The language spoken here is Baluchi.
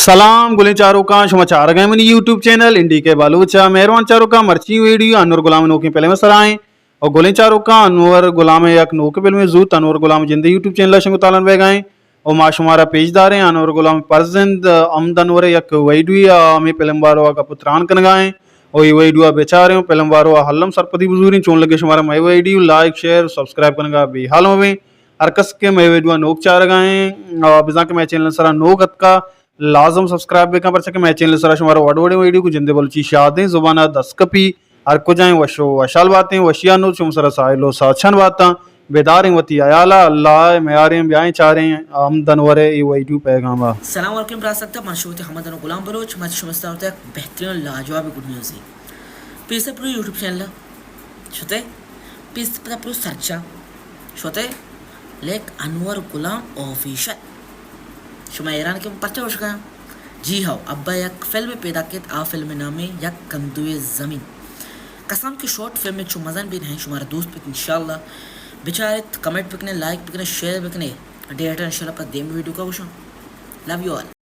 سلام گلیں چاروکاں، شما چارگ ءَ منی یوٹیوب چینل این ڈی کے بلوچ ءَ۔ مہروان چاروکاں، مرچی ویڈیو انور غلام ءِ نوکیں فلم ءِ سرا ایں۔ اور گلیں چاروکاں، انور غلام ءِ یک نوکیں فلمے زوت انور غلام جندے یوٹیوب چینل ءَ شنگ ءُ تالان بیگ ءَ ایں۔ اور ما شمارا پیش داریں انور غلام ءِ فرزند حمد انور ءِ یک ویڈیو ءَ ہمے فلم باروا گپ ءُ تران کنگ ءَ ایں۔ اور اے ویڈیو ءَ بچاریں، فلم باروا الم سرپدی بزوریں۔ چون لگے شمارا مئے video, like, share, subscribe king ءَ بے حال مہ بیں۔ ہر کس کہ مئے ویڈیو ءَ نوک چارگ ءَ ایں، آ، بزاں کہ مئے چینل ءِ سرا نوک اتکا، لازم سبسکرائب بکن، پرچا کہ مئے چینل ءِ سرا شمارا وڑ وڑیں ویڈیو گوں جندے بلوچی شادیں زبان ءَ دست کپی۔ ہر کجائیں وش ءُ وشحال باتیں، وشی ءَ نوں شما سرا ساحل ءُ ساچان باتاں۔ بداریں وتی حیال ءَ، اللہ ءِ میاریں، بیائیں چاریں حمد انور ءِ اے ویڈیو پیغام ءَ۔ سلام علیکم براستا، من شما وتی حمد انور غلام بلوچ، من شما سرا وتی یک بہترین ءُ لاجواب گڈ نیوزے۔ پیسر پرو یوٹیوب چینل ءَ شتے، پیسر پرو سرچ ءَ شتے، لیک انور غلام آفیشل۔ شما حیران کہ من پرچا گوشگ ءَ آں؟ جی ہو، ابا یک فلمے پیدا کیت، آ فلم ءِ نام ایں یک کندوے زمین۔ قسم کہ شارٹ فلم چو مزن بیت، ہیں شمارا دوست بیت انشاءاللہ۔ بچاریت، کمنٹ بکنے، لائک بکنے، شیئر بکنے۔ ڈیریکٹر انشاءاللہ پدا دیمی ویڈیو ءَ گوشاں۔ Love you all.